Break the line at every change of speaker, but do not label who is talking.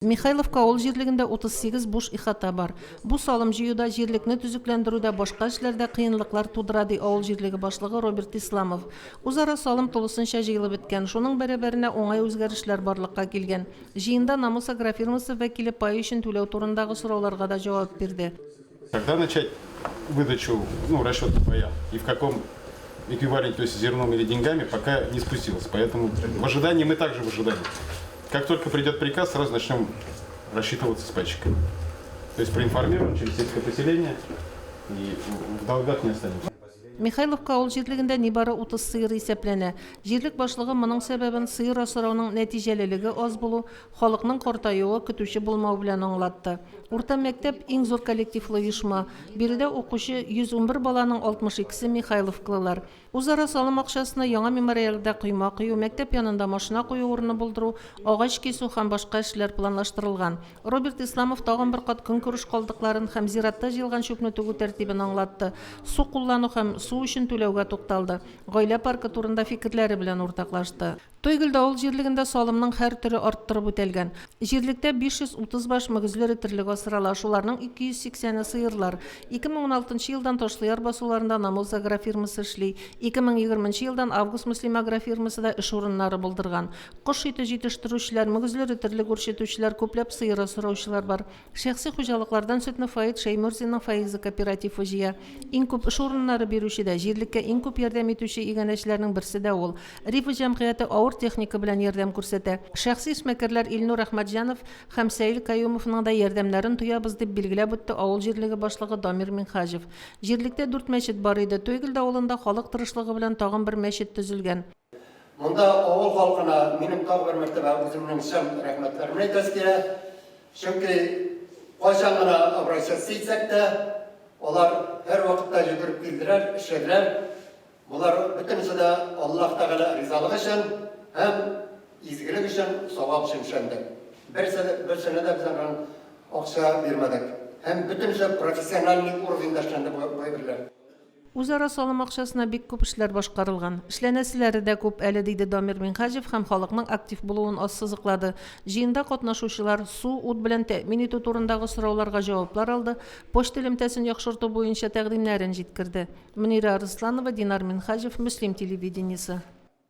Михайловка авыл җирлегендә 38 буш ихата бар. Бу салым җыюда, җирлекне төзекләндерүдә, башка эшләрдә кыенлыклар тудыра, ди авыл җирлеге башлыгы Роберт Исламов. Үзара салым тулысынча җыелып беткән, шуның бәрабәренә уңай үзгәрешләр барлыкка килгән. Җыенда Намус агрофирмасы вәкиле пай өчен түләү турындагы сорауларга да җавап бирде.
Когда начать выдачу, ну, расчет по паям и в каком эквиваленте, то есть зерном или деньгами, пока не спустилось. Поэтому в ожидании мы также в ожидании. Как только придет приказ, сразу начнем рассчитываться с пайщиками. То есть проинформируем через сельское поселение и в долгах не останемся.
Михайловка авыл җирлегендә нибары 30 сыер исәпләнә. Җирлек башлыгы моның сәбәбен сыер асрауның нәтиҗәлелеге аз булу, халыкның картаюы, көтүче булмау белән аңлатты. Урта мәктәп, иң зур коллективлы оешма. Биредә укучы 111 баланың 62-се михайловкалылар. Үзара салым акчасына яңа мемориалда койма кою, мәктәп янында машина кую урыны булдыру, агач кисү һәм башка эшләр планлаштырылган. Роберт Исламов тагын бер кат көнкүреш калдыкларын һәм зиратта җыелган чүпне түгү тәртибен аңлатты, су куллану һәм су өчен түләүгә тукталды, гаилә паркы турында фикерләре белән уртаклашты. Тойгелде авыл җирлегендә салымның һәр төре арттырып үтәлгән. Җирлектә 530 баш мөгезле эре терлек асрала, шуларның 280-е сыерлар. 2016 нчы елдан Ташлыяр басуларында Намус агрофирмасы эшли. 2020 нчы елдан Август-Мөслим агрофирмасы да эш урыннары булдырган. Кош ите җитештерүчеләр, мөгезле эре терлек үрчетүчеләр, күпләп сыер асраучылар бар. Шәхси хуҗалыклардан сөтне Фаит Шәймурзинның Фаиза кооперативы җыя. Иң күп эш урыннары бирүче дә, җирлеккә иң күп ярдәм итүче иганәчеләрнең берсе дә ул. Рифа җәмгыяте авыр техника белән ярдәм күрсәтә. Шәхси эшмәкәрләр Илнур Әхмәтҗанов һәм Сәил Каюмовның да ярдәмнәрен тоябыз, дип билгеләп үтте авыл җирлеге башлыгы Дамир Минһаҗев. Җирлектә дүрт мәчет бар иде. Тойгелде авылында халык тырышлыгы белән тагын бер мәчет төзелгән.
Монда авыл халкына минем тагы бер мәртәбә үземнең чын рәхмәтләремне әйтәсе килә. Чөнки кайчан гына обращаться итсәк тә, алар һәрвакытта йөгереп килделәр, эшләделәр. Болар бөтенесе дә Аллаһ Тәгалә ризалыгы өчен һәм изгелек өчен, савап өчен эшләнде. Берсе, берсенә дә без аннан акча бирмәдек. Һәм бөтенесе профессиональный уровеньда эшләнде бу әйберләр.
Үзара салым акчасына бик күп эшләр башкарылган. Эшләнәселәре дә күп әле, диде Дамир Минһаҗев һәм халыкның актив булуын ассызыклады. Җыенда катнашучылар су, ут белән тәэмин итү турындагы сорауларга җаваплар алды, почта элемтәсен яхшырту буенча тәкъдимнәрен җиткерде. Мөнирә Арысланова, Динар Минһаҗев, Мөслим телевидениесе.